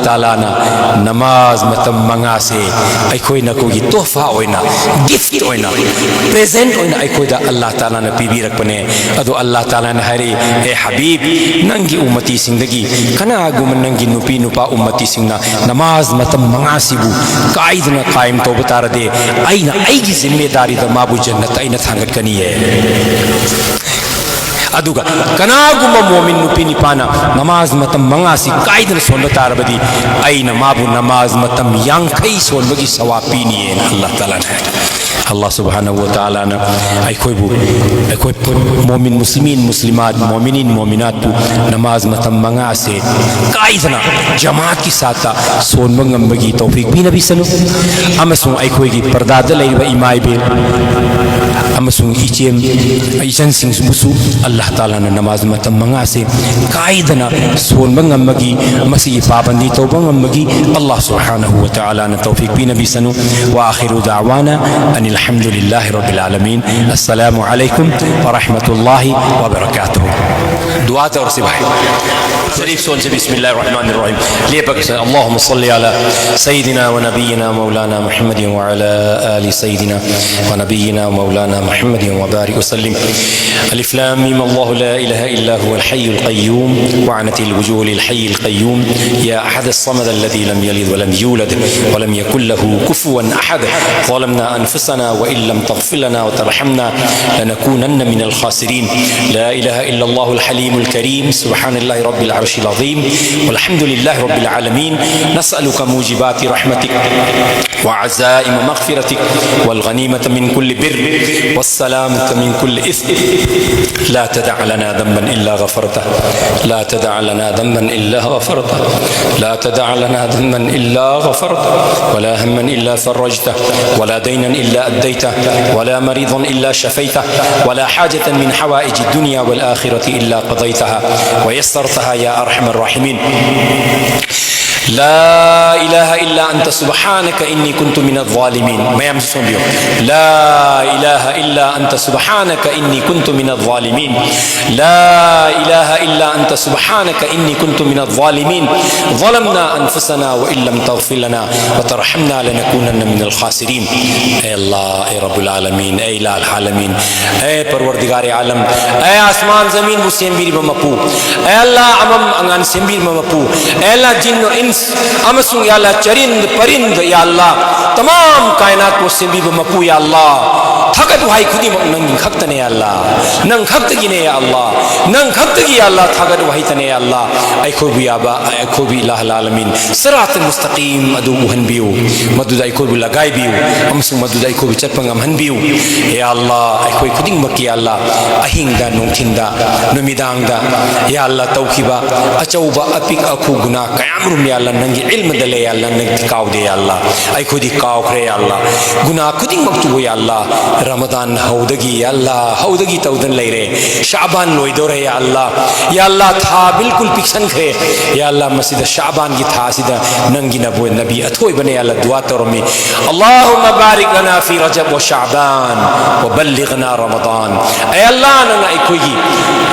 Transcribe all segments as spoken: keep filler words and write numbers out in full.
ꯇꯥꯂꯥꯅ ꯅꯃꯥꯖ ꯃꯇꯝ ꯃꯉꯥꯁꯦ ꯑꯩꯈꯣꯏꯅ ꯑꯩꯈꯣꯏꯒꯤ ꯇꯣꯍꯐꯥ ꯑꯣꯏꯅ, ꯒꯤꯐ ꯑꯣꯏꯅ, ꯄ꯭ꯔꯦꯖꯦꯟ ꯑꯣꯏꯅ ꯑꯩꯈꯣꯏꯗ ꯑꯜꯂꯥꯍ ꯇꯥꯂꯥꯅ ꯄꯤꯕꯤꯔꯛꯄꯅꯦ꯫ ꯑꯗꯣ ꯑꯜꯂꯥꯍ ꯇꯥꯂꯥꯅ ꯍꯥꯏꯔꯛꯏ, "ꯑꯦ ꯍꯕꯤꯕ, ꯅꯪꯒꯤ ꯎꯝꯃꯇꯤꯁꯤꯡꯗꯒꯤ ꯀꯅꯥꯒꯨꯝꯕ ꯅꯪꯒꯤ ꯅꯨꯄꯤ ꯅꯨꯄꯥ ꯎꯝꯃꯇꯤꯁꯤꯡꯅ ꯅꯃꯥꯖ ꯃꯇꯝ ꯃꯉꯥꯁꯤꯕꯨ ꯀꯥꯏꯗꯅ ꯀꯥꯏꯝ ꯇꯧꯕ ꯇꯥꯔꯗꯤ, ꯑꯩꯅ ꯑꯩꯒꯤ ꯖꯤꯝꯃꯦꯗꯥꯔꯤꯗ ꯃꯥꯕꯨ ꯖꯟꯅꯠꯇ ꯑꯩꯅ ꯊꯥꯡꯒꯠꯀꯅꯤꯌꯦ꯫ ꯑꯗꯨꯒ ꯀꯅꯥꯒꯨꯝꯕ ꯃꯣꯃꯤꯟ ꯅꯨꯄꯤ ꯅꯤꯄꯥꯅ ꯅꯃꯥꯖ ꯃꯇꯝ ꯃꯉꯥꯁꯤ ꯀꯥꯏꯗꯅ ꯁꯣꯟꯕ ꯇꯥꯔꯕꯗꯤ, ꯑꯩꯅ ꯃꯥꯕꯨ ꯅꯃꯥꯖ ꯃꯇꯝ ꯌꯥꯡꯈꯩ ꯁꯣꯟꯕꯒꯤ ꯁꯋꯥꯕ ꯄꯤꯅꯤꯌꯦꯅ" ꯑꯜꯂꯥꯍ ꯇꯥꯂꯥꯅ ꯍꯥꯏ꯫ ꯑꯜꯂꯥꯍ ꯁꯨꯕꯍꯥꯅꯍꯨ ꯋ ꯇꯥꯂꯥꯅ ꯑꯩꯈꯣꯏꯕꯨ, ꯑꯩꯈꯣꯏ ꯃꯣꯃꯤꯟ ꯃꯨꯁꯂꯤꯃꯤꯟ ꯃꯨꯁꯂꯤꯃꯥꯠ, ꯃꯣꯃꯤꯅꯤꯟ ꯃꯣꯃꯤꯅꯥꯠꯄꯨ ꯅꯃꯥꯖ ꯃꯇꯝ ꯃꯉꯥꯁꯦ ꯀꯥꯏꯗꯅ ꯖꯃꯥꯠꯀꯤ ꯁꯥꯠꯇ ꯁꯣꯟꯕ ꯉꯝꯕꯒꯤ ꯇꯧꯐꯤꯛ ꯄꯤꯅꯕꯤꯁꯅꯨ꯫ ꯑꯃꯁꯨꯡ ꯑꯩꯈꯣꯏꯒꯤ ꯄꯔꯗꯥꯗ ꯂꯩꯔꯤꯕ ꯏꯃꯥ ꯏꯕꯦꯜ ꯑꯃꯁꯨꯡ ꯏꯆꯦꯝ ꯏꯆꯟꯁꯤꯡꯕꯨꯁꯨ ꯑꯜꯂꯥꯍ ꯇꯥꯂꯥꯅ ꯅꯃꯥꯖ ꯃꯇꯝ ꯃꯉꯥꯁꯦ ꯀꯥꯏꯗꯅ ꯁꯣꯟꯕ ꯉꯝꯕꯒꯤ, ꯃꯁꯤꯒꯤ ꯄꯥꯕꯟꯗꯤ ꯇꯧꯕ ꯉꯝꯕꯒꯤ ꯑꯜꯂꯥꯍ ꯁꯨꯕꯍꯥꯅꯍꯨ ꯋ ꯇꯥꯂꯥꯅ ꯇꯧꯐꯤꯛ ꯄꯤꯅꯕꯤꯁꯅꯨ꯫ وآخر دعوانا أن الحمد لله رب العالمين. السلام عليكم ورحمة الله وبركاته. ꯗꯨꯋꯥ ꯇꯧꯔꯁꯤ ꯚꯥꯏ꯫ ꯁꯔꯤꯐ ꯁꯣꯟꯁꯤ, ꯕꯤꯁꯃꯤꯜꯂꯥꯍꯤꯔ ꯔꯍꯃꯥꯅꯤꯔ ꯔꯍꯤꯝ꯫ ꯂꯦꯞꯄꯒ ꯁ-، اللهم صل على سيدنا ونبينا مولانا محمد وعلى آل سيدنا ونبينا مولانا محمد وبارك وسلم. ألف لام ميم، الله لا إله إلا هو الحي القيوم، وعنت الوجوه للحي القيوم، يا أحد الصمد الذي لم يلد ولم يولد ولم يكن له كفوا أحد. ظلمنا أنفسنا وإن لم تغفر لنا وترحمنا لنكونن من الخاسرين. لا إله إلا الله الحليم الكريم، سبحان الله رب العرش العظيم، والحمد لله رب العالمين. نسألك موجبات رحمتك وعزائم مغفرتك والغنيمة من كل بر والسلامة من كل إثم. لا تدع لنا ذنبا إلا غفرته، لا تدع لنا ذنبا إلا غفرته، لا تدع لنا ذنبا إلا غفرته، ولا هما إلا فرجته، ولا دينا إلا أديته، ولا مريضا إلا شفيته، ولا حاجة من حوائج الدنيا والآخرة إلا قضيتها ويسرتها يا أرحم الراحمين. لا إله إلا أنت سبحانك إني كنت من الظالمين. لا إله إلا أنت سبحانك إني كنت من الظالمين. لا إله إلا أنت سبحانك إني كنت من الظالمين. ظلمنا أنفسنا وإن لم تغفر لنا وترحمنا لنكونن من الخاسرين. ꯑꯦ ꯑꯜꯂꯥꯍ, ꯑꯦ ꯔꯕꯨꯜ ꯑꯥꯂꯃꯤꯟ, ꯑꯦ ꯏꯂꯥꯍ ꯑꯥꯂꯃꯤꯟ, ꯑꯦ ꯄꯔꯋꯔꯗꯤꯒꯥꯔ ꯑꯥꯂꯝ, ꯑꯦ ꯑꯁꯃꯥꯟ ꯖꯃꯤꯟꯕꯨ ꯁꯦꯝꯕꯤꯔꯤꯕ ꯃꯄꯨ, ꯑꯦ ꯑꯜꯂꯥꯍ, ꯑꯃꯝ ꯑꯉꯥꯟ ꯁꯦꯝꯕꯤꯔꯤꯕ ꯃꯄꯨ, ꯑꯦ ꯑꯜꯂꯥꯍ, ꯖꯤꯟ ꯏꯟꯁ ꯑꯃꯁꯨꯡ, ꯌꯥ ꯑꯜꯂꯥꯍ, ꯆꯔꯤꯟ ꯄꯔꯤꯟ, ꯌꯥ ꯑꯜꯂꯥꯍ, ꯇꯃꯥꯝ ꯀꯥꯏꯅꯥꯠꯄꯨ ꯁꯦꯝꯕꯤꯕ ꯃꯄꯨ, ꯌꯥ ꯑꯜꯂꯥꯍ, ꯊꯥꯒꯠ ꯋꯥꯍꯩ ꯈꯨꯗꯤꯡꯃꯛ ꯅꯪꯒꯤ ꯈꯛꯇꯅꯦ, ꯌꯥ ꯑꯜꯂꯥꯍ, ꯅꯪ ꯈꯛꯇꯒꯤꯅꯦ, ꯌꯥ ꯑꯜꯂꯥꯍ, ꯅꯪ ꯈꯛꯇꯒꯤ, ꯌꯥ ꯑꯜꯂꯥꯍ, ꯊꯥꯒꯠ ꯋꯥꯍꯩꯇꯅꯦ, ꯌꯥ ꯑꯜꯂꯥꯍ꯫ ꯑꯩꯈꯣꯏꯕꯨ, ꯌꯥꯕ ꯑꯩꯈꯣꯏꯕꯨ, ꯏꯂꯥꯍ ꯑꯥꯂꯃꯤꯟ, ꯁꯤꯔꯥꯇꯨꯜ ꯃꯨꯁꯇꯀꯤꯝ ꯑꯗꯨ ꯎꯍꯟꯕꯤꯌꯨ, ꯃꯗꯨꯗ ꯑꯩꯈꯣꯏꯕꯨ ꯂꯒꯥꯏꯕꯤꯌꯨ, ꯑꯃꯁꯨꯡ ꯃꯗꯨꯗ ꯑꯩꯈꯣꯏꯕꯨ ꯆꯠꯄ ꯉꯝꯍꯟꯕꯤꯌꯨ꯫ ꯌꯥ ꯑꯜꯂꯥꯍ, ꯑꯩꯈꯣꯏ ꯈꯨꯗꯤꯡꯃꯛꯀꯤ, ꯌꯥ ꯑꯜꯂꯥꯍ, ꯑꯍꯤꯡꯗ, ꯅꯨꯡꯊꯤꯟꯗ, ꯅꯨꯃꯤꯗꯥꯡꯗ, ꯌꯥ ꯑꯜꯂꯥꯍ, ꯇꯧꯈꯤꯕ ꯑꯆꯧꯕ, ꯑꯄꯤꯛ, ꯑꯈꯨ ꯒꯨꯅꯥ ꯀꯌꯥꯃꯔꯨꯝ, ꯌꯥ ꯑꯜꯂꯥꯍ, ꯅꯪꯒꯤ ꯏꯜꯃꯗ ꯂꯩ, ꯌꯥ ꯑꯜꯂꯥꯍ, ꯅꯪꯗꯤ ꯀꯥꯎꯗꯦ, ꯌꯥ ꯑꯜꯂꯥꯍ꯫ ꯑꯩꯈꯣꯏꯗꯤ ꯀꯥꯎꯈ꯭ꯔꯦ, ꯌꯥ ꯑꯜꯂꯥꯍ꯫ ꯒꯨꯅꯥ ꯈꯨꯗꯤꯡꯃꯛꯇꯨꯕꯨ, ꯌꯥ ꯑꯜꯂꯥꯍ, ꯔꯃꯗꯥꯟ ꯍꯧꯗꯒꯤ, ꯌꯥ ꯑꯜꯂꯥꯍ, ꯍꯧꯗꯒꯤ ꯇꯧꯗꯅ ꯂꯩꯔꯦ꯫ ꯁꯥꯕꯥꯟ ꯂꯣꯏꯗꯧꯔꯦ, ꯌꯥ ꯑꯜꯂꯥꯍ꯫ ꯌꯥ ꯑꯜꯂꯥꯍ, ꯊꯥ ꯕꯤꯜꯀꯨꯜ ꯄꯤꯛꯁꯟꯈ꯭ꯔꯦ꯫ ꯌꯥ ꯑꯜꯂꯥꯍ, ꯃꯁꯤꯗ ꯁꯥꯕꯥꯟꯒꯤ ꯊꯥ ꯑꯁꯤꯗ ꯅꯪꯒꯤ ꯅꯕꯨ-, ꯅꯕꯤ ꯑꯊꯣꯏꯕꯅ, ꯌꯥ ꯑꯜꯂꯥꯍ, ꯗꯨꯋꯥ ꯇꯧꯔꯝꯃꯤ, اللهم بارك لنا في رجب وشعبان وبلغنا رمضان. ꯑꯦ ꯑꯜꯂꯥꯍ, ꯅꯪꯅ ꯑꯩꯈꯣꯏꯒꯤ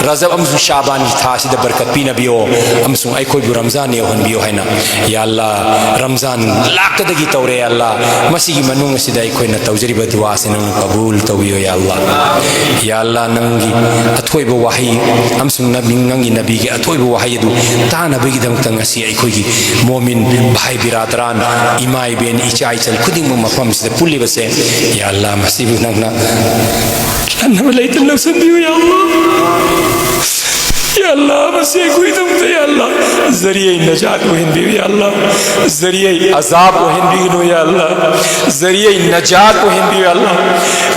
ꯔꯖꯕ ꯑꯃꯁꯨꯡ ꯁꯥꯕꯥꯟꯒꯤ ꯊꯥ ꯑꯁꯤꯗ ꯕꯔꯀꯠ ꯄꯤꯅꯕꯤꯌꯣ ꯑꯃꯁꯨꯡ ꯑꯩꯈꯣꯏꯕꯨ ꯔꯝꯖꯥꯟ ꯌꯧꯍꯟꯕꯤꯌꯣ ꯍꯥꯏꯅ, ꯌꯥ ꯑꯜꯂꯥꯍ, ꯔꯝꯖꯥꯟ ꯂꯥꯛꯀꯗꯒꯤ ꯇꯧꯔꯦ, ꯌꯥ ꯑꯜꯂꯥꯍ꯫ ꯃꯁꯤꯒꯤ ꯃꯅꯨꯡ ꯑꯁꯤꯗ ꯑꯩꯈꯣꯏꯅ ꯇꯧꯖꯔꯤꯕ ꯗꯨꯋꯥꯁꯤ ꯅꯪꯅ ꯀꯕꯨꯜ ꯇꯧꯕꯤꯌꯣ, ꯌꯥ ꯑꯜꯂꯥꯍ꯫ ꯌꯥ ꯑꯜꯂꯥꯍ, ꯅꯪꯒꯤ ꯑꯊꯣꯏꯕ ꯋꯥꯍꯩ ꯑꯃꯁꯨꯡ ꯅꯕꯤ, ꯅꯪꯒꯤ ꯅꯕꯤꯒꯤ ꯑꯊꯣꯏꯕ ꯋꯥꯍꯩ ꯑꯗꯨ ꯇꯥꯅꯕꯒꯤꯗꯃꯛꯇ ꯉꯁꯤ ꯑꯩꯈꯣꯏꯒꯤ ꯃꯣꯃꯤꯟ ꯚꯥꯏ ꯕꯤꯔꯥꯗꯔꯥꯟ, ꯏꯃꯥ ꯏꯕꯦꯟ, ꯏꯆꯥ ꯏꯆꯜ ꯈꯨꯗꯤꯡꯃꯛ ꯃꯐꯝꯁꯤꯗ ꯄꯨꯜꯂꯤꯕꯁꯦ, ꯌꯥ ꯑꯜꯂꯥꯍ, ꯃꯁꯤꯕꯨ ꯅꯪꯅ ꯂꯟꯅꯕ ꯂꯩꯇꯅ ꯂꯧꯁꯤꯟꯕꯤꯌꯨ, ꯌꯥ ꯑꯜꯂꯥꯍ꯫ ꯌꯥ ꯑꯜꯂꯥꯍ, ꯃꯁꯤ ꯑꯩꯈꯣꯏꯒꯤꯗꯃꯛꯇ, ꯌꯥ ꯑꯜꯂꯥꯍ, ꯖꯔꯤꯌꯥ ꯅꯖꯥꯠ ꯑꯣꯏꯍꯟꯕꯤꯌꯨ, ꯌꯥ ꯑꯜꯂꯥꯍ꯫ ꯖꯔꯤꯌꯥ ꯑꯖꯥꯕ ꯑꯣꯏꯍꯟꯕꯤꯒꯅꯨ, ꯌꯥ ꯑꯜꯂꯥꯍ꯫ ꯖꯔꯤꯌꯥ ꯅꯖꯥꯠ ꯑꯣꯏꯍꯟꯕꯤꯌꯨ, ꯌꯥ ꯑꯜꯂꯥꯍ꯫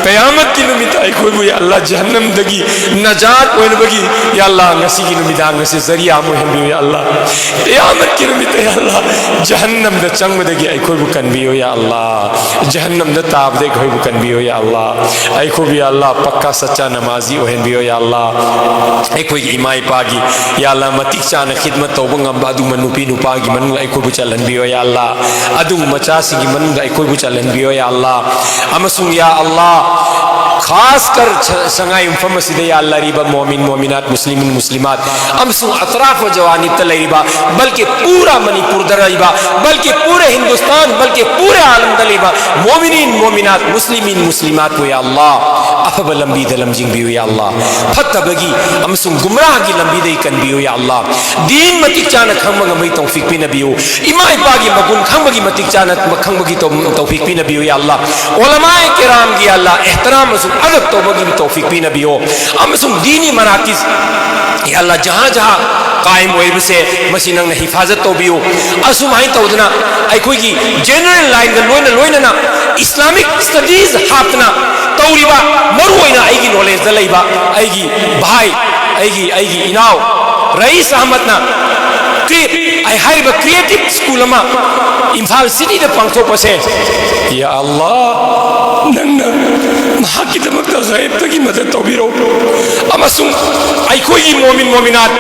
ꯀꯌꯥꯃꯠꯀꯤ ꯅꯨꯃꯤꯠꯇ ꯑꯩꯈꯣꯏꯕꯨ, ꯌꯥ ꯑꯜꯂꯥꯍ, ꯖꯍꯟꯅꯝꯗꯒꯤ ꯅꯖꯥꯠ ꯑꯣꯏꯅꯕꯒꯤ, ꯌꯥ ꯑꯜꯂꯥꯍ, ꯉꯁꯤꯒꯤ ꯅꯨꯃꯤꯗꯥꯡ ꯑꯁꯤ ꯖꯔꯤꯌꯥ ꯑꯃ ꯑꯣꯏꯍꯟꯕꯤꯌꯨ, ꯌꯥ ꯑꯜꯂꯥꯍ꯫ ꯀꯌꯥꯃꯠꯀꯤ ꯅꯨꯃꯤꯠꯇ, ꯌꯥ ꯑꯜꯂꯥꯍ, ꯖꯍꯟꯅꯝꯗ ꯆꯪꯕꯗꯒꯤ ꯑꯩꯈꯣꯏꯕꯨ ꯀꯟꯕꯤꯌꯨ, ꯌꯥ ꯑꯜꯂꯥꯍ꯫ ꯖꯍꯟꯅꯝꯗ ꯇꯥꯕꯗꯒꯤ ꯑꯩꯈꯣꯏꯕꯨ ꯀꯟꯕꯤꯌꯨ, ꯌꯥ ꯑꯜꯂꯥꯍ꯫ ꯑꯩꯈꯣꯏꯕꯨ, ꯌꯥ ꯑꯜꯂꯥꯍ, ꯄꯛꯀꯥ ꯁꯠꯆꯥ ꯅꯃꯥꯖꯤ ꯑꯣꯏꯍꯟꯕꯤꯌꯨ, ꯌꯥ ꯑꯜꯂꯥꯍ꯫ ꯑꯩꯈꯣꯏꯒꯤ ꯏꯃꯥ ꯏꯄꯥ ꯒꯤ, ꯌꯥ ꯑꯜꯂꯥ, ꯃꯇꯤꯛ ꯆꯥꯅ ꯈꯤꯗꯃꯠ ꯇꯧꯕ ꯉꯝꯕ ꯑꯗꯨꯒꯨꯝꯕ ꯅꯨꯄꯤ ꯅꯨꯄꯥꯒꯤ ꯃꯅꯨꯡꯗ ꯑꯩꯈꯣꯏꯕꯨ ꯆꯜꯍꯟꯕꯤꯌꯣ, ꯌꯥ ꯑꯜꯂꯥ꯫ ꯑꯗꯨꯒꯨꯝꯕ ꯃꯆꯥꯁꯤꯡꯒꯤ ꯃꯅꯨꯡꯗ ꯑꯩꯈꯣꯏꯕꯨ ꯆꯜꯍꯟꯕꯤꯌꯣ, ꯌꯥ ꯑꯜꯂꯥ꯫ ꯑꯃꯁꯨꯡ, ꯌꯥ ꯑꯜꯂꯥ, ꯈꯥꯁꯀꯔ ꯁ-, ꯁꯉꯥꯏ ꯃꯐꯝ ꯑꯁꯤꯗ, ꯌꯥ ꯑꯜꯂꯥ, ꯂꯩꯔꯤꯕ ꯃꯣꯃꯤꯟ, ꯃꯣꯃꯤꯅꯥꯠ, ꯃꯨꯁꯂꯤꯃꯤꯟ, ꯃꯨꯁꯂꯤꯃꯥꯠ, ꯑꯃꯁꯨꯡ ꯑꯇ꯭ꯔꯥꯐ ꯖꯋꯥꯅꯤꯕꯇ ꯂꯩꯔꯤꯕ, ꯕꯜꯀꯤ ꯄꯨꯔꯥ ꯃꯅꯤꯄꯨꯔꯗ ꯂꯩꯔꯤꯕ, ꯕꯜꯀꯤ ꯄꯨꯔꯥ ꯍꯤꯟꯗꯨꯁꯇꯥꯟ, ꯕꯜꯀꯤ ꯄꯨꯔꯥ ꯑꯥꯂꯝꯗ ꯂꯩꯕ ꯃꯣꯃꯤꯅꯤꯟ, ꯃꯣꯃꯤꯅꯥꯠ, ꯃꯨꯁꯂꯤꯃꯤꯟ, ꯃꯨꯁꯂꯤꯃꯥꯠꯄꯨ, ꯌꯥ ꯑꯜꯂꯥ, ꯑꯐꯕ ꯂꯝꯕꯤꯗ ꯂꯝꯖꯤꯡꯕꯤꯌꯨ, ꯌꯥ ꯑꯜꯂꯥ꯫ ꯐꯠꯇꯕꯒꯤ ꯑꯃꯁꯨꯡ ꯒꯨꯝꯔꯥꯍꯒꯤ ꯂꯝꯕꯤꯗꯒꯤ ꯀꯟꯕꯤꯌꯨ, ꯌꯥ ꯑꯜꯂꯥ꯫ ꯗꯤꯟ ꯃꯇꯤꯛ ꯆꯥꯅ ꯈꯪꯕ ꯉꯝꯕꯒꯤ ꯇꯧꯐꯤꯛ ꯄꯤꯅꯕꯤꯌꯨ꯫ ꯏꯃꯥ ꯏꯄꯥꯒꯤ ꯃꯒꯨꯟ ꯈꯪꯕꯒꯤ ꯃꯇꯤꯛ ꯆꯥꯅ ꯈꯪꯕꯒꯤ ꯇꯧ-, ꯇꯧꯐꯤꯛ ꯄꯤꯅꯕꯤꯌꯨ, ꯌꯥ ꯑꯜꯂꯥ꯫ ꯎꯂꯃꯥꯏ ꯀꯤꯔꯥꯝꯒꯤ, ꯌꯥ ꯑꯜꯂꯥ, ꯑꯦꯍꯇꯔꯥꯝ ꯑꯃꯁꯨꯡ ꯑꯗꯕ ꯇꯧꯕꯒꯤ ꯇꯧꯐꯤꯛ ꯄꯤꯅꯕꯤꯌꯣ꯫ ꯑꯃꯁꯨꯡ ꯗꯤꯅꯤ ꯃꯔꯥꯀꯤꯖ, ꯌꯥ ꯑꯜꯂꯥ, ꯖꯍꯥ ꯖꯍꯥ ꯀꯥꯏꯝ ꯑꯣꯏꯕꯁꯦ, ꯃꯁꯤ ꯅꯪꯅ ꯍꯤꯐꯥꯖꯠ ꯇꯧꯕꯤꯌꯨ꯫ ꯑꯁꯨꯃꯥꯏꯅ ꯇꯧꯗꯅ ꯑꯩꯈꯣꯏꯒꯤ ꯖꯦꯅꯔꯦꯜ ꯂꯥꯏꯟꯒ ꯂꯣꯏꯅ ꯂꯣꯏꯅꯅ ꯏꯁꯂꯥꯃꯤꯛ ꯁ꯭ꯇꯗꯤꯁ ꯍꯥꯞꯇꯅ ꯇꯧꯔꯤꯕ, ꯃꯔꯨꯑꯣꯏꯅ ꯑꯩꯒꯤ ꯅꯣꯂꯦꯖꯇ ꯂꯩꯕ ꯑꯩꯒꯤ ꯚꯥꯏ, ꯑꯩꯒꯤ, ꯑꯩꯒꯤ ꯏꯅꯥꯎ ꯔꯌꯤꯁ ꯑꯍꯃꯗꯅ ꯀ꯭ꯔꯤ-, ꯑꯩ ꯍꯥꯏꯔꯤꯕ ꯀ꯭ꯔꯤꯌꯦꯇꯤꯞ ꯁ꯭ꯀꯨꯜ ꯑꯃ ꯏꯝꯐꯥꯜ ꯁꯤꯇꯤꯗ ꯄꯥꯡꯊꯣꯛꯄꯁꯦ, ꯌꯥ ꯑꯜꯂꯥ, ꯅꯪꯅ ꯃꯍꯥꯛꯀꯤꯗꯃꯛꯇ ꯒꯥꯏꯕꯇꯒꯤ ꯃꯗꯗ ꯇꯧꯕꯤꯔꯣ꯫ ꯑꯃꯁꯨꯡ ꯑꯩꯈꯣꯏꯒꯤ ꯃꯣꯃꯤꯟ ꯃꯣꯃꯤꯅꯥꯠ,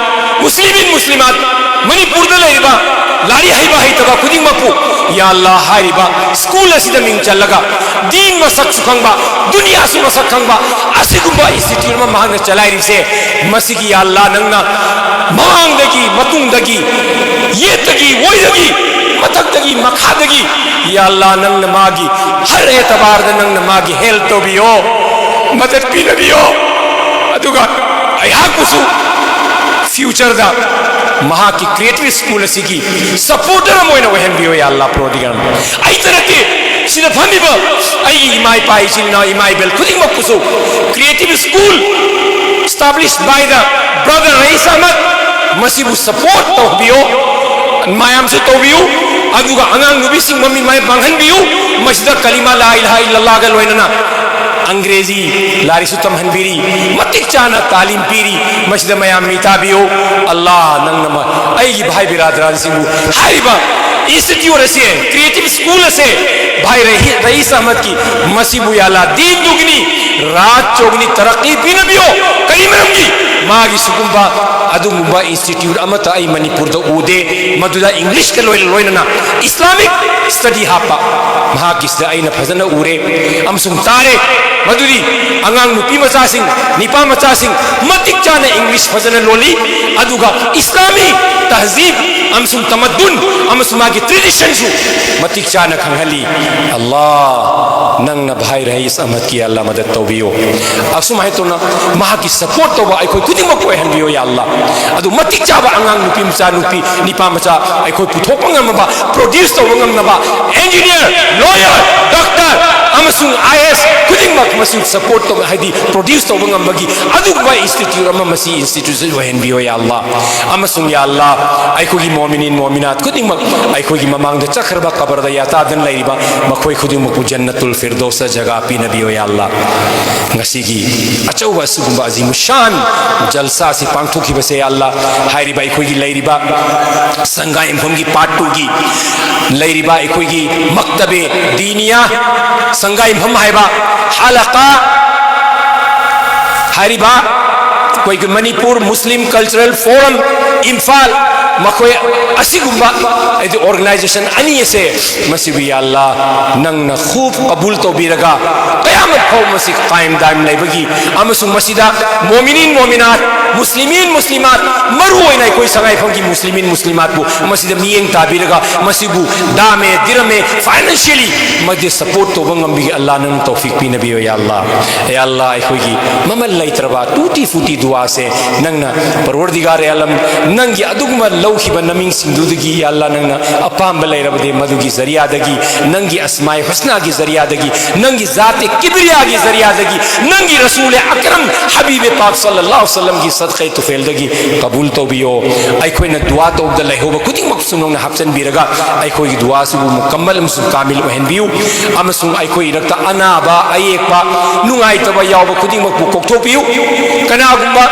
ꯃꯨꯁꯂꯤꯃꯤꯟ ꯃꯨꯁꯂꯤꯃꯥꯠ, ꯃꯅꯤꯄꯨꯔꯗ ꯂꯩꯔꯤꯕ ꯂꯥꯏꯔꯤꯛ ꯍꯩꯕ ꯍꯩꯇꯕ ꯈꯨꯗꯤꯡꯃꯛꯄꯨ, ꯌꯥ ꯑꯜꯂꯥ, ꯍꯥꯏꯔꯤꯕ ꯁ꯭ꯀꯨꯜ ꯑꯁꯤꯗ ꯃꯤꯡ ꯆꯜꯂꯒ ꯗꯤꯟ ꯃꯁꯛꯁꯨ ꯈꯪꯕ, ꯗꯨꯅꯤꯌꯥꯁꯨ ꯃꯁꯛ ꯈꯪꯕ ꯑꯁꯤꯒꯨꯝꯕ ꯏꯟꯁꯇꯤꯇ꯭ꯌꯨꯠ ꯑꯃ ꯃꯍꯥꯛꯅ ꯆꯂꯥꯏꯔꯤꯁꯦ, ꯃꯁꯤꯒꯤ, ꯌꯥ ꯑꯜꯂꯥ, ꯅꯪꯅ ꯃꯃꯥꯡꯗꯒꯤ, ꯃꯇꯨꯡꯗꯒꯤ, ꯌꯦꯠꯇꯒꯤ, ꯑꯣꯏꯗꯒꯤ, ꯃꯊꯛꯇꯒꯤ, ꯃꯈꯥꯗꯒꯤ, ꯌꯥ ꯑꯜꯂꯥ, ꯅꯪꯅ ꯃꯥꯒꯤ ꯍꯔ ꯑꯦꯇꯕꯥꯔꯗ ꯅꯪꯅ ꯃꯥꯒꯤ ꯍꯦꯜꯞ ꯇꯧꯕꯤꯌꯣ, ꯃꯗꯠ ꯄꯤꯅꯕꯤꯌꯣ꯫ ꯑꯗꯨꯒ ꯑꯩꯍꯥꯛꯄꯨꯁꯨ ꯐ꯭ꯌꯨꯆꯔꯗ ꯃꯍꯥꯛꯀꯤ ꯀ꯭ꯔꯤꯌꯦꯇꯤꯞ ꯁ꯭ꯀꯨꯜ ꯑꯁꯤꯒꯤ ꯁꯄꯣꯔꯇꯔ ꯑꯃ ꯑꯣꯏꯅ ꯑꯣꯏꯍꯟꯕꯤꯌꯨ, ꯌꯥ ꯑꯜꯂꯥ, ꯄ꯭ꯔꯣꯗꯤꯒꯥꯜ꯫ ꯑꯩꯇ ꯅꯠꯇꯦ, ꯁꯤꯗ ꯐꯝꯃꯤꯕ ꯑꯩꯒꯤ ꯏꯃꯥ ꯏꯄꯥ, ꯏꯆꯤꯟ ꯏꯅꯥꯎ, ꯏꯃꯥ ꯏꯕꯦꯜ ꯈꯨꯗꯤꯡꯃꯛꯄꯨꯁꯨ, ꯀ꯭ꯔꯤꯌꯦꯇꯤꯞ ꯁ꯭ꯀꯨꯜ ꯏꯁꯇꯥꯕ꯭ꯂꯤꯁ ꯕꯥꯏ ꯗ ꯕ꯭ꯔꯗꯔ ꯔꯌꯤꯁ ꯑꯍꯃꯗ, ꯃꯁꯤꯕꯨ ꯁꯄꯣꯔꯠ ꯇꯧꯕꯤꯌꯨ, ꯃꯌꯥꯝꯁꯨ ꯇꯧꯕꯤꯌꯨ꯫ ꯑꯗꯨꯒ ꯑꯉꯥꯡ ꯅꯨꯄꯤꯁꯤꯡ ꯃꯃꯤꯠ ꯃꯥꯏ ꯄꯥꯡꯍꯟꯕꯤꯌꯨ꯫ ꯃꯁꯤꯗ ꯀꯂꯤꯃꯥ ꯂꯥ ꯏꯂꯥꯍ ꯏꯜꯂꯜꯂꯥꯍꯒ ꯂꯣꯏꯅꯅ ꯑꯪꯒ꯭ꯔꯦꯖꯤ ꯂꯥꯏꯔꯤꯛꯁꯨ ꯇꯝꯍꯟꯕꯤꯔꯤ, ꯃꯇꯤꯛ ꯆꯥꯅ ꯇꯥꯂꯤꯝ ꯄꯤꯔꯤ꯫ ꯃꯁꯤꯗ ꯃꯌꯥꯝ ꯃꯤ ꯇꯥꯕꯤꯌꯨ꯫ ꯑꯜꯂꯥ, ꯅꯪꯅ ꯃ-, ꯑꯩꯒꯤ ꯚꯥꯏ ꯕꯤꯔꯥꯗꯔꯥꯟꯁꯤꯡꯕꯨ ꯍꯥꯏꯔꯤꯕ ꯏꯟꯁꯇꯤꯇ꯭ꯌꯨꯠ ꯑꯁꯦ, ꯀ꯭ꯔꯤꯌꯦꯇꯤꯞ ꯁ꯭ꯀꯨꯜ ꯑꯁꯦ, ꯚꯥꯏ ꯔꯍꯤ-, ꯔꯌꯤꯁ ꯑꯍꯃꯗꯀꯤ, ꯃꯁꯤꯕꯨ, ꯌꯥ ꯑꯜꯂꯥ, ꯗꯤꯟꯗꯨꯒꯤꯅꯤ, ꯔꯥꯠ ꯆꯧꯒꯤꯅꯤ, ꯇꯔꯛꯀꯤ ꯄꯤꯅꯕꯤꯌꯣ꯫ ꯀꯔꯤ ꯃꯔꯝꯒꯤ? ꯃꯥꯒꯤ ꯁꯤꯒꯨꯝꯕ ꯑꯗꯨꯒꯨꯝꯕ institute ꯑꯃꯠꯇ ꯑꯩ ꯃꯅꯤꯄꯨꯔꯗ ꯎꯗꯦ꯫ ꯃꯗꯨꯗ Englishꯀ ꯂꯣꯏꯅ ꯂꯣꯏꯅꯅ Islamic study ꯍꯥꯞꯄ ꯃꯍꯥꯛꯀꯤꯁꯤꯗ ꯑꯩꯅ ꯐꯖꯅ ꯎꯔꯦ ꯑꯃꯁꯨꯡ ꯇꯥꯔꯦ꯫ ꯃꯗꯨꯗꯤ ꯑꯉꯥꯡ ꯅꯨꯄꯤ ꯃꯆꯥꯁꯤꯡ, ꯅꯤꯄꯥ ꯃꯆꯥꯁꯤꯡ ꯃꯇꯤꯛ ꯆꯥꯅ English ꯐꯖꯅ ꯂꯣꯜꯂꯤ, ꯑꯗꯨꯒ ꯏꯁꯂꯥꯃꯤ ꯇꯍꯖꯤꯕ ꯑꯃꯁꯨꯡ ꯇꯃꯗꯨꯟ ꯑꯃꯁꯨꯡ ꯃꯥꯒꯤ traditionꯁꯨ ꯃꯇꯤꯛ ꯆꯥꯅ ꯈꯪꯍꯜꯂꯤ꯫ ꯑꯜꯂꯥꯍ, ꯅꯪꯅ ꯚꯥꯏ ꯔꯍꯤꯁ ꯑꯍꯃꯗꯀꯤ ꯑꯜꯂꯥꯍ ꯃꯗꯗ ꯇꯧꯕꯤꯌꯨ꯫ ꯑꯁꯨꯃꯥꯏꯅ ꯇꯧꯅ ꯃꯍꯥꯛꯀꯤ support ꯇꯧꯕ ꯑꯩꯈꯣꯏ ꯈꯨꯗꯤꯡꯃꯛꯄꯨ ꯑꯣꯏꯍꯟꯕꯤꯌꯨ, ꯌꯥ ꯑꯜꯂꯥꯍ꯫ ꯑꯗꯨ ꯃꯇꯤꯛ ꯆꯥꯕ ꯑꯉꯥꯡ ꯅꯨꯄꯤ ꯃꯆꯥ, ꯅꯨꯄꯤ, ꯅꯤꯄꯥ ꯃꯆꯥ ꯑꯩꯈꯣꯏ ꯄꯨꯊꯣꯛꯄ ꯉꯝꯃꯕ, produce ꯇꯧꯕ ꯉꯝꯅꯕ engineer, lawyer, doctor ꯑꯃꯁꯨꯡ IAS ꯈꯨꯗꯤꯡꯃꯛ ꯃꯁꯤ support ꯇꯧꯕ, ꯍꯥꯏꯗꯤ produce ꯇꯧꯕ ꯉꯝꯕꯒꯤ ꯑꯗꯨꯒꯨꯝꯕ institute ꯑꯃ ꯃꯁꯤ institution ꯑꯣꯏꯍꯟꯕꯤꯌꯨ, ꯌꯥ ꯑꯜꯂꯥꯍ꯫ ꯑꯃꯁꯨꯡ ꯌꯥ ꯑꯜꯂꯥꯍ, ꯑꯩꯈꯣꯏꯒꯤ ꯃꯣꯃꯤꯅꯤꯟ ꯃꯣꯃꯤꯅꯥꯠ ꯈꯨꯗꯤꯡꯃꯛ ꯑꯩꯈꯣꯏꯒꯤ ꯃꯃꯥꯡꯗ ꯆꯠꯈ꯭ꯔꯕ ꯀꯕꯔꯗ ꯌꯥꯇꯥꯗꯨꯅ ꯂꯩꯔꯤꯕ ꯃꯈꯣꯏ ꯈꯨꯗꯤꯡꯃꯛꯄꯨ ꯖꯟꯅꯇꯨꯜ ꯐꯤꯔꯗꯧꯁꯇ ꯖꯒꯥ ꯄꯤꯅꯕꯤꯌꯨ, ꯌꯥ ꯑꯜꯂꯥꯍ꯫ ꯉꯁꯤꯒꯤ ꯑꯆꯧꯕ ꯑꯁꯤꯒꯨꯝꯕ ꯑꯖꯤꯃꯨꯁꯥꯟ ꯖꯜꯁꯥ ꯑꯁꯤ ꯄꯥꯡꯊꯣꯛꯈꯤꯕꯁꯦ, ꯌꯥ ꯑꯜꯂꯥꯍ, ꯍꯥꯏꯔꯤꯕ ꯑꯩꯈꯣꯏꯒꯤ ꯂꯩꯔꯤꯕ ꯁꯪꯒꯥꯏꯌꯨꯝꯐꯝꯒꯤ part twoꯒꯤ ꯂꯩꯔꯤꯕ ꯑꯩꯈꯣꯏꯒꯤ ꯃꯛꯇꯕꯦ ꯗꯤꯅꯤꯌꯥ ꯁꯪꯒꯥꯏꯌꯨꯝꯐꯝ ꯍꯥꯏꯕ ꯍꯂꯀꯥ ꯍꯥꯏꯔꯤꯕ ꯑꯩꯈꯣꯏꯒꯤ ꯃꯅꯤꯄꯨꯔ ꯃꯨꯁꯂꯤꯝ ꯀꯜꯆꯔꯦꯜ ꯐꯣꯔꯝ ꯏꯝꯐꯥꯜ, ꯃꯈꯣꯏ ꯑꯁꯤꯒꯨꯝꯕ ꯍꯥꯏꯗꯤ organization ꯑꯅꯤ ꯑꯁꯦ, ꯃꯁꯤꯕꯨ ꯌꯥ ꯑꯜꯂꯥꯍ ꯅꯪꯅ ꯈꯨꯕ ꯀꯕꯨꯜ ꯇꯧꯕꯤꯔꯒ ꯀꯌꯥꯃꯠ ꯐꯥꯎ ꯃꯁꯤ ꯀꯥꯏꯝ ꯗꯥꯏꯝ ꯂꯩꯕꯒꯤ ꯑꯃꯁꯨꯡ ꯃꯁꯤꯗ ꯃꯣꯃꯤꯅꯤꯟ ꯃꯣꯃꯤꯅꯥꯠ, ꯃꯨꯁꯂꯤꯃꯤꯟ ꯃꯨꯁꯂꯤꯃꯥꯠ, ꯃꯔꯨ ꯑꯣꯏꯅ ꯑꯩꯈꯣꯏ ꯁꯉꯥꯏꯐꯝꯒꯤ ꯃꯨꯁꯂꯤꯃꯤꯟ ꯃꯨꯁꯂꯤꯃꯥꯠꯄꯨ ꯃꯁꯤꯗ ꯃꯤꯠꯌꯦꯡ ꯇꯥꯕꯤꯔꯒ ꯃꯁꯤꯕꯨ ꯗꯥꯃꯦ ꯗꯤꯔꯃꯦ financially ꯃꯗꯤ support ꯇꯧꯕ ꯉꯝꯕꯤꯒꯦ ꯑꯜꯂꯥꯍ ꯅꯪꯅ ꯇꯧꯐꯤꯛ ꯄꯤꯅꯕꯤꯌꯨ, ꯌꯥ ꯑꯜꯂꯥꯍ꯫ ꯌꯥ ꯑꯜꯂꯥꯍ, ꯑꯩꯈꯣꯏꯒꯤ ꯃꯃꯜ ꯂꯩꯇ꯭ꯔꯕ ꯇꯨꯇꯤ ꯐꯨꯇꯤ ꯗꯨꯋꯥꯁꯦ ꯅꯪꯅ ꯄꯔꯋꯔꯗꯤꯒꯥꯔ ꯑꯦ ꯑꯥꯂꯝ, ꯅꯪꯒꯤ ꯑꯗꯨꯒꯨꯝꯕ ꯂꯧꯈꯤꯕ ꯅꯃꯤꯡꯁꯤꯡꯗꯨꯗꯒꯤ ꯌꯥ ꯑꯜꯂꯥꯍ ꯅꯪꯅ ꯑꯄꯥꯝꯕ ꯂꯩꯔꯕꯗꯤ ꯃꯗꯨꯒꯤ ꯖꯔꯤꯌꯥꯗꯒꯤ, ꯅꯪꯒꯤ ꯑꯁꯃꯥꯏ ꯍꯨꯁꯅꯥꯒꯤ ꯖꯔꯤꯌꯥꯗꯒꯤ, ꯅꯪꯒꯤ ꯖꯥꯇꯦ ꯀꯤꯕ꯭ꯔꯤꯌꯥꯒꯤ ꯖꯔꯤꯌꯥꯗꯒꯤ, ꯅꯪꯒꯤ ꯔꯁꯨꯂꯦ ꯑꯀꯔꯝ ꯍꯕꯤꯕꯦ ꯄꯥꯛ ꯁꯜꯂꯜꯂꯥꯍꯨ ꯑꯂꯩꯍꯤ ꯋꯁꯜꯂꯝꯒꯤ ꯁꯗꯈꯥ ꯇꯨꯐꯦꯜꯗꯒꯤ ꯀꯕꯨꯜ ꯇꯧꯕꯤꯌꯣ꯫ ꯑꯩꯈꯣꯏꯅ ꯗꯨꯋꯥ ꯇꯧꯕꯗ ꯂꯩꯍꯧꯕ ꯈꯨꯗꯤꯡꯃꯛꯁꯨ ꯅꯪꯅ ꯍꯥꯞꯆꯤꯟꯕꯤꯔꯒ ꯑꯩꯈꯣꯏꯒꯤ ꯗꯨꯋꯥꯁꯤꯕꯨ ꯃꯨꯀꯝꯃꯜ ꯑꯃꯁꯨꯡ ꯀꯥꯃꯤꯜ ꯑꯣꯏꯍꯟꯕꯤꯌꯨ꯫ ꯑꯃꯁꯨꯡ ꯑꯩꯈꯣꯏ ꯏꯔꯛꯇ ꯑꯅꯥꯕ, ꯑꯌꯦꯛꯄ, ꯅꯨꯡꯉꯥꯏꯇꯕ ꯌꯥꯎꯕ ꯈꯨꯗꯤꯡꯃꯛꯄꯨ ꯀꯣꯛꯊꯣꯛꯄꯤꯌꯨ꯫ ꯀꯅꯥꯒꯨꯝꯕ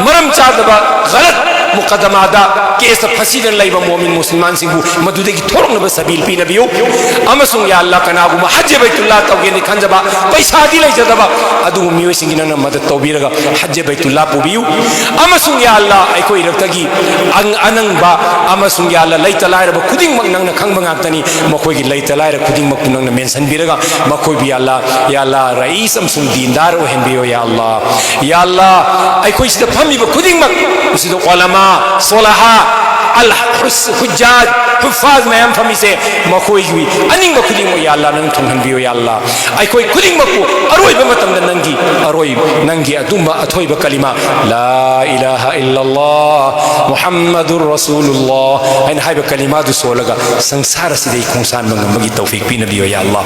ꯃꯔꯝ ꯆꯥꯗꯕ ꯒꯂꯠ ꯃꯨꯀꯗꯃꯥꯗ, ꯀꯦꯁꯇ ꯐꯁꯤꯗꯅ ꯂꯩꯕ ꯃꯣꯃꯤꯟ ꯃꯨꯁꯜꯃꯥꯟꯁꯤꯡꯕꯨ ꯃꯗꯨꯗꯒꯤ ꯊꯣꯔꯛꯅꯕ ꯁꯕꯤꯜ ꯄꯤꯅꯕꯤꯌꯨ꯫ ꯑꯃꯁꯨꯡ ꯌꯥ ꯑꯜꯂꯥ, ꯀꯅꯥꯒꯨꯝꯕ ꯍꯖ ꯕꯩꯇꯨꯜꯂꯥ ꯇꯧꯒꯦꯅ ꯈꯟꯖꯕ, ꯄꯩꯁꯥꯗꯤ ꯂꯩꯖꯗꯕ, ꯑꯗꯨꯒꯨꯝꯕ ꯃꯤꯑꯣꯏꯁꯤꯡꯒꯤ ꯅꯪꯅ ꯃꯗꯠ ꯇꯧꯕꯤꯔꯒ ꯍꯖ ꯕꯩꯇꯨꯜꯂꯥ ꯄꯨꯕꯤꯌꯨ꯫ ꯑꯃꯁꯨꯡ ꯌꯥ ꯑꯜꯂꯥ, ꯑꯩꯈꯣꯏ ꯏꯔꯛꯇꯒꯤ ꯑꯪ-, ꯑꯅꯪꯕ ꯑꯃꯁꯨꯡ ꯌꯥ ꯑꯜꯂꯥ, ꯂꯩꯇ ꯂꯥꯏꯔꯕ ꯈꯨꯗꯤꯡꯃꯛ ꯅꯪꯅ ꯈꯪꯕ ꯉꯥꯛꯇꯅꯤ꯫ ꯃꯈꯣꯏꯒꯤ ꯂꯩꯇ ꯂꯥꯏꯔ ꯈꯨꯗꯤꯡꯃꯛꯄꯨ ꯅꯪꯅ ꯃꯦꯟꯁꯤꯟꯕꯤꯔꯒ ꯃꯈꯣꯏꯕꯨ ꯌꯥ ꯑꯜꯂꯥ, ꯌꯥ ꯑꯜꯂꯥ, ꯔꯌꯤꯁ ꯑꯃꯁꯨꯡ ꯗꯤꯟꯗꯥꯔ ꯑꯣꯏꯍꯟꯕꯤꯌꯨ ꯌꯥ ꯑꯜꯂꯥ꯫ ꯌꯥ ꯑꯜꯂꯥ, ꯑꯩꯈꯣꯏ ꯁꯤꯗ ꯐꯝꯃꯤꯕ ꯈꯨꯗꯤꯡꯃꯛ, ꯃꯁꯤꯗ ꯎꯂꯃꯥ, ꯁꯣꯂꯍꯥ, ꯑꯜ ꯍꯨꯁ-, ꯍꯨꯖꯖꯥꯖ, ꯍꯨꯐꯥꯖ ꯃꯌꯥꯝ ꯐꯝꯃꯤꯁꯦ, ꯃꯈꯣꯏꯒꯤ ꯑꯅꯤꯡꯕ ꯈꯨꯗꯤꯡꯃꯛ ꯌꯥ ꯑꯜꯂꯥ ꯅꯪ ꯊꯨꯡꯍꯟꯕꯤꯌꯨ ꯌꯥ ꯑꯜꯂꯥ꯫ ꯑꯩꯈꯣꯏ ꯈꯨꯗꯤꯡꯃꯛꯄꯨ ꯑꯔꯣꯏꯕ ꯃꯇꯝꯗ ꯅꯪꯒꯤ ꯑꯔꯣꯏ-, ꯅꯪꯒꯤ ꯑꯗꯨꯝꯕ ꯑꯊꯣꯏꯕ ꯀꯂꯤꯃꯥ, ꯂꯥ ꯏꯂꯥꯍ ꯏꯜꯂꯜꯂꯥꯍ ꯃꯨꯍꯝꯃꯗꯨꯔ ꯔꯁꯨꯂꯨꯜꯂꯥꯍ ꯍꯥꯏꯅ ꯍꯥꯏꯕ ꯀꯂꯤꯃꯥꯗꯨ ꯁꯣꯜꯂꯒ ꯁꯪꯁꯥꯔ ꯑꯁꯤꯗꯒꯤ ꯈꯣꯡꯁꯥꯟꯕ ꯉꯝꯕꯒꯤ ꯇꯧꯐꯤꯛ ꯄꯤꯅꯕꯤꯌꯨ ꯌꯥ ꯑꯜꯂꯥ꯫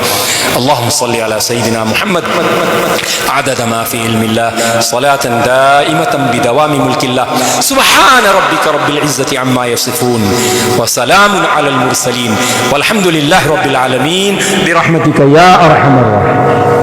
اللهم صل على سيدنا محمد عدد ما في علم الله، صلاة دائمة بدوام ملك الله. سبحان ربك رب العزة عما يصفون، وسلام على المرسلين، والحمد لله رب العالمين، برحمتك يا أرحم الراحمين.